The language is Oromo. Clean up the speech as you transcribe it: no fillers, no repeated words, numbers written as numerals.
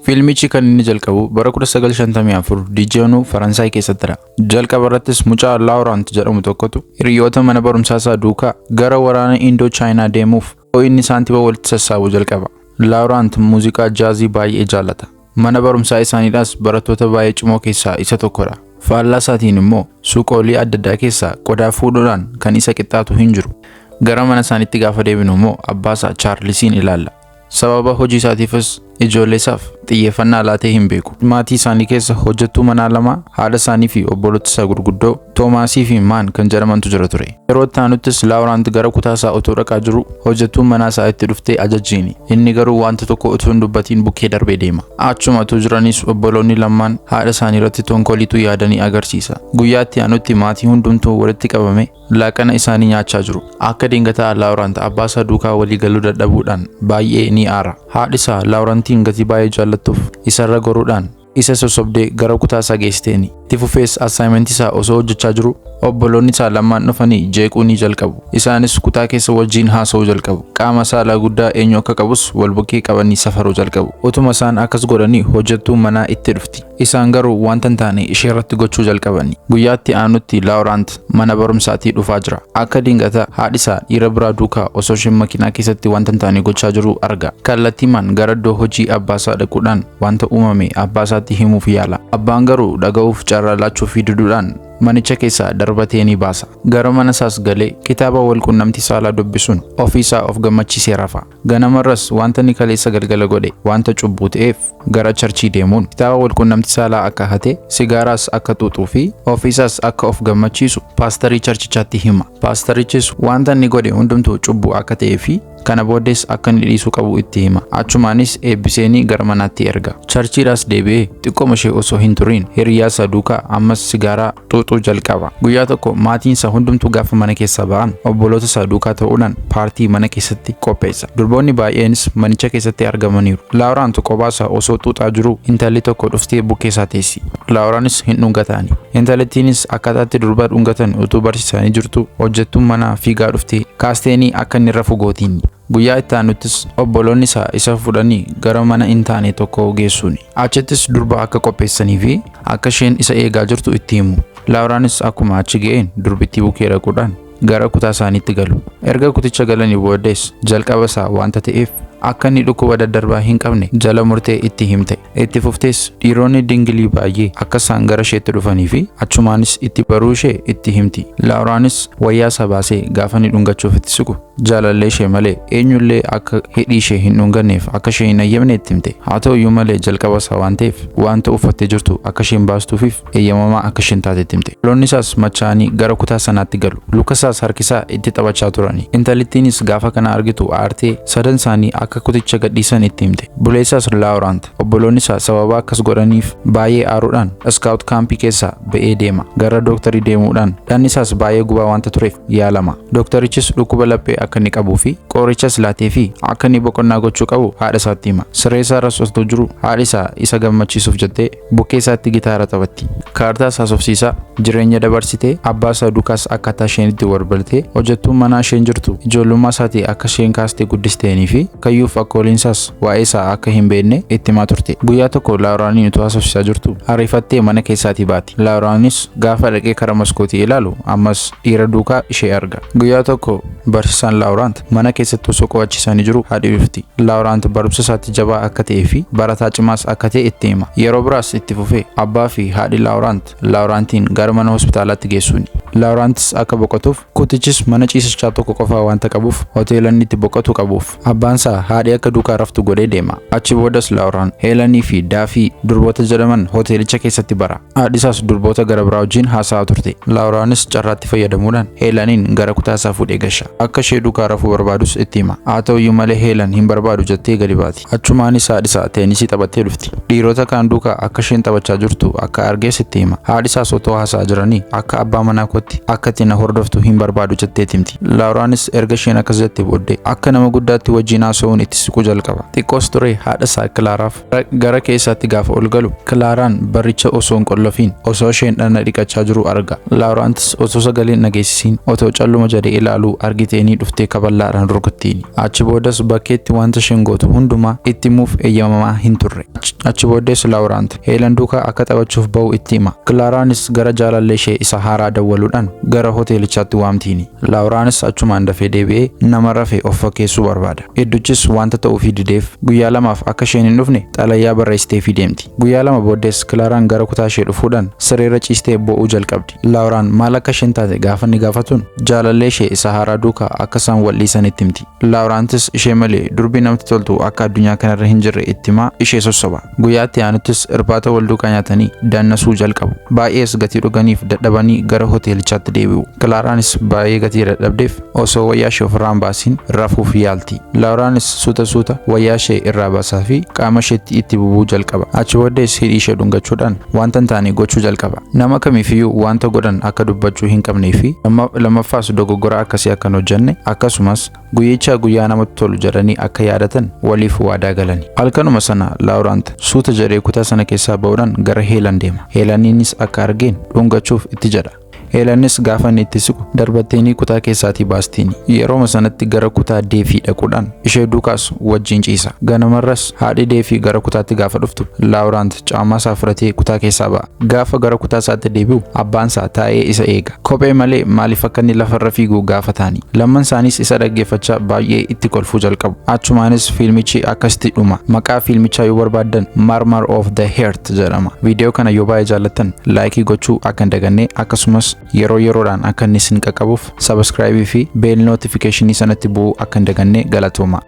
Fiilmichi kan inni jalqabu bara 1954 Diijoonuu Faransaay keessattidha. Jalqaba irrattis mucaa Laawurant jedhamu tokkotu hiriyoota mana barumsaa isaa duukaa gara waraana Indoo Chaayinaa deemuuf inni saantima walitti sassaabuu jalqaba. Laawurant muuziqaa jaazii baay'ee jaallata. Mana barumsaa isaaniidhaas barattoota baay'ee cimoo keessaa isa tokkodha. Faallaa isaatiin immoo suuqoolii adda addaa keessaa qodaa fuudhuudhaan kan isa qixxaatu hin jiru. Gara mana isaaniitti gaafa deebinu immoo abbaasaa Chaarlisiin ilaalla. Sababa hojii isaatiifis ijoollee isaaf xiyyeeffannaa laatee hin beeku. Maatii isaanii keessa hojjettuu manaa lama, haadha isaanii fi obboloota isaa gurguddoo Toomaasii fi Maan kan jedhamantu jira ture. Yeroo itti aanuttis Laawurant gara kutaa isaa otoo dhaqaa jiru hojjettuun manaa isaa itti dhuftee ajajjiini. Inni garuu wanta tokko otoo hin dubbatiin bukkee darbee deema. Achuma utuu jiranis obboloonni lamaan haadha isaanii irratti tonkoliitu yaadanii agarsiisa. Guyyaa itti aanutti maatii hundumtuu walitti qabame laaqana isaanii nyaachaa jiru. Akka dingataa Laawurant abbaa isaa duukaa walii galuu dadhabuudhaan baay'ee ni aara. Haadhi isaa Laawurantiin gatii baay'ee jaallattuuf isarra goruudhaan isa sossobdee gara kutaa isaa geessiteeni. Itti fufees assaayimentii isaa osoo hojjechaa jiru obboloonni isaa lamaan dhufanii jeequu ni jalqabu. Isaanis kutaa keessa wajjin haasa'uu jalqabu. Qaama saalaa guddaa eenyu akka qabus wal bukkee qabanii safaruu jalqabu. Utuma isaan akkas godhanii hojjettuun manaa itti dhufti. Isaan garuu wanta hin taane ishee irratti gochuu jalqabani. Guyyaatti aanutti Laawurant mana barumsaatii dhufaa jira. Akka dingataa haadhi isaa dhiira biraa duukaa osoo isheen makiinaa keessatti wanta hin taane gochaa jiru arga. Kallattiimaan gara iddoo hojii abbaa isaa dhaquudhaan wanta uumame abbaa isaatti himuuf yaala. Abbaan garuu dhaga'uuf carraa laachuufii diduudhaan manicha keessaa darbatee ni baasa. Gara mana isaas galee kitaaba walqunnamtii saalaa dubbisuun ofiisaa of gammachiisee rafa. Ganamarras wanta inni kaleessa galgala godhe wanta cubbuu ta'eef gara charchii deemuun kitaaba walqunnamtii saalaa akka hate, sigaaraas akka xuuxuu fi ofiisaas akka of gammachiisu paastarii charchichaatti hima. Paastarichis wanta inni godhe hundumtuu cubbuu akka ta'ee fi kana booddees akka inni dhiisuu qabu itti hima. Achumaanis eebbiseenii gara manaatti erga. Charchiidhaas deebi'ee xiqqooma ishee osoo hin turiin hiriyaa isaa duukaa ammas sigaaraa xuuxuu jalqaba. Guyyaa tokko maatiin isaa hundumtuu gaafa mana keessaa ba'an obboloota isaa duukaa ta'uudhaan paartii mana keessatti qopheessa. Durboonni baay'eenis manicha keessatti argamaniiru. Laawurant kophaa isaa osoo xuuxaa jiru intalli tokko dhuftee bukkee isaa teessi. Laawuraanis hin dhungataani. Intalittiinis akkaataatti durba dhungatan utuu barsiisanii jirtu hojjettuun manaa fiigaa dhuftee kaasteenii akka inni rafu gootiin. Guyyaa itti aanuttis obboloonni isaa isa fudhanii gara mana hin taane tokko geessuuni. Achittis durba akka qopheessanii fi akka isheen isa eegaa jirtu itti himu. Laawuraanis akkuma achi ga'een durbittii bukkee dhaquudhaan gara kutaa isaaniitti galu. Erga kuticha galanii booddees jalqaba isaa wanta ta'eef akka inni dhukkuba daddarbaa hin qabne jala murtee itti himte. Itti fuftees dhiironni dingilii baay'ee akka isaan gara isheetti dhufanii fi achumaanis itti baruu ishee itti himti. Laawuraanis wayyaa isaa baasee gaafa inni dhungachuuf itti siqu jaalallee ishee malee eenyullee akka hidhii ishee hin dhunganneef akka ishee hin ayyamne itti himte. Haa ta'u iyyuu malee jalqaba isaa waan ta'eef wanta uffattee jirtu akka isheen baastuufiif eeyyamamaa akka isheen taate itti himte. Loonni isaas machaa'anii gara kutaa sanaatti galu. Luka isaas harkisaa itti taphachaa turani. Intalittiinis gaafa kana argitu aartee sadan isaanii akka kuticha gadhiisan itti himte. Buleessaas Laawurant obboloonni isaa sababa akkas godhaniif baay'ee aaruudhaan iskaawut kaampii keessaa ba'ee deema. Gara dooktarii deemuudhaan dhanni isaas baay'ee gubaa wanta tureef yaalama. Dooktarichis dhukkuba laphee akka inni qabuu fi qorichas laatee fi akka inni boqonnaa gochuu qabu haadha isaatti hima. Siree isaa irras osoo jiru haadhi isaa isa gammachiisuuf jettee bukkee isaatti gitaara taphatti. Kaartaa haasofsiisaa jireenya dabarsitee abbaa isaa duukaas akkaataa isheen itti wal bartee hojjettuun manaa isheen jirtu ijoollummaa isaatii akka isheen kaastee guddisteenii fi kayyuuf akkooliinsaas waa'ee isaa akka hin beekne itti himaa turte. Guyyaa tokko Laawuraaniin utuu haasofsiisaa jirtu ariifattee mana keessaatii baati. Laawuraanis gaafa dhaqee karaa maskootii ilaalu ammas dhiira duukaa ishee arga. Guyyaa tokko barsiisaan Laawurant mana keessatti osoo qo'achiisanii jiru haadhi dhufti. Laawurant barumsa isaatti jabaa akka ta'ee fi barataa cimaas akka ta'e itti hima. Yeroo biraas itti fufee abbaa fi haadhi Laawurant Laawurantiin gara mana hospitaalaatti geessuuni. Laawurantis akka boqotuuf kutichis mana ciisichaa tokko qofaa wanta qabuuf hoteela inni itti boqotu qabuuf. Abbaan isaa haadhi akka duukaa raftu godhee deema. Achi boodas Laawuraan Heelanii fi Daafii durboota jedhaman hoteelicha keessatti bara. Haadhi isaas durboota gara biraa wajjin haasa'aa turte. Laawuraanis carraatti fayyadamuudhaan Heelaniin gara kutaa isaa fuudhee gasha. Akka ishee duukaa rafuu barbaadus itti hima. Haa ta'u iyyuu malee Heelan hin barbaadu jettee gadi baati. Achumaanis haadhi isaa teenisii taphattee dhufti. Dhiirota kaan duukaa akka isheen taphachaa jirtu akka argees itti hima. Haadhi isaas otoo haasa'aa jiranii akka abbaa manaa kootti tokkotti akka itti na hordoftu hin barbaadu jetteet himti. Lauraanis erga isheen akkas jette booddee akka nama guddaatti wajjin haasa'uun itti siquu jalqaba. Xiqqoos ture haadha isaa Kilaaraaf gara keessaatti gaafa ol galu Kilaaraan barricha osoo hin qollofiin osoo isheen dhagna dhiqachaa jiru arga. Lauraantis osoo sagalee hin dhageessisiin otoo calluma jedhee ilaaluu argiteenii dhuftee kaballaadhaan rukuttiin. Achi boodas bakkeetti wanta isheen gootu hundumaa itti himuuf eeyyamamaa hin turre. Achi booddees Lauraant Heelan duukaa akka taphachuuf ba'u itti hima. Kilaaraanis gara jaalallee ishee isa haaraa dawwaluudhaan gara hoteelichaatti waamtiini. Lauraanis achumaan dafee deebi'ee nama rafe of fakkeessuu barbaada. Idduchis wanta ta'uufii dideef guyyaa 2f akka isheen hin dhufne xalayaa barreessiteefii deemti. Guyyaa 2 booddees Kilaaraan gara kutaa ishee dhufuudhaan sireerra ciistee boo'uu jalqabdi. Lauraan maal akka isheen taate gaafa inni gaafatuun jaalallee ishee isa haaraa duukaa akka isaan wal dhiisan itti himti. Lauraantis ishee malee durbi namatti toltu akka addunyaa kanarra hin jirre itti himaa ishee sossoba. Guyyaa itti aanuttis irbaata wal duukaa nyaatanii dannasuu jalqabu. Baay'ees gatii dhuganiif dadhabanii gara hoteelichaatti deebi'u. Kilaaraanis baay'ee gatii dadhabdeef osoo wayyaa ishee ofirraa hin baasiin rafuuf yaalti. Lauraanis suuta suuta wayyaa ishee irraa baasaa fi qaama isheetti itti bubuu jalqaba. Achi booddees hidhii ishee dhungachuudhaan wanta hin taane gochuu jalqaba. Nama kamiifiyyuu wanta godhan akka dubbachuu hin qabnee fi lammaffaas dogoggora akkasii akka hin hojjenne, akkasumas guyyicha guyyaa namatti tolu jedhanii akka yaadatan waliif waadaa galani. Halkanuma sana Lauraant suuta jedhee kutaa sana keessaa ba'uudhaan gara Heelan deema. Heelaniinis akka argeen dhungachuuf itti jedha. Heelanis gaafa inni itti siqu darbatteenii kutaa keessaatii baastiini. Yerooma sanatti gara kutaa Deefii dhaquudhaan ishee duukaas wajjin ciisa. Ganamarras haadhi Deefii gara kutaatti gaafa dhuftu Lauraant caammaa isaa fudhatee kutaa keessaa ba'a. Gaafa gara kutaa isaatti deebi'u abbaan isaa taa'ee isa eega. Kophee malee maaliif akka inni lafarra fiigu gaafataani. Lamman isaaniis isa dhaggeeffachaa baay'ee itti kolfuu jalqabu. Achumaanis fiilmichi akkasitti dhuma. Maqaa fiilmichaa yoo barbaaddan Murmur of the Heart jedhama. Viidiyoo kana yoo baay'ee jaallattan like gochuu akka hin daganne, akkasumas yeroo yeroodhaan akka inni isin qaqqabuuf subscribe fi bell notification sanatti bu'uu akka hin daganne. Galatooma.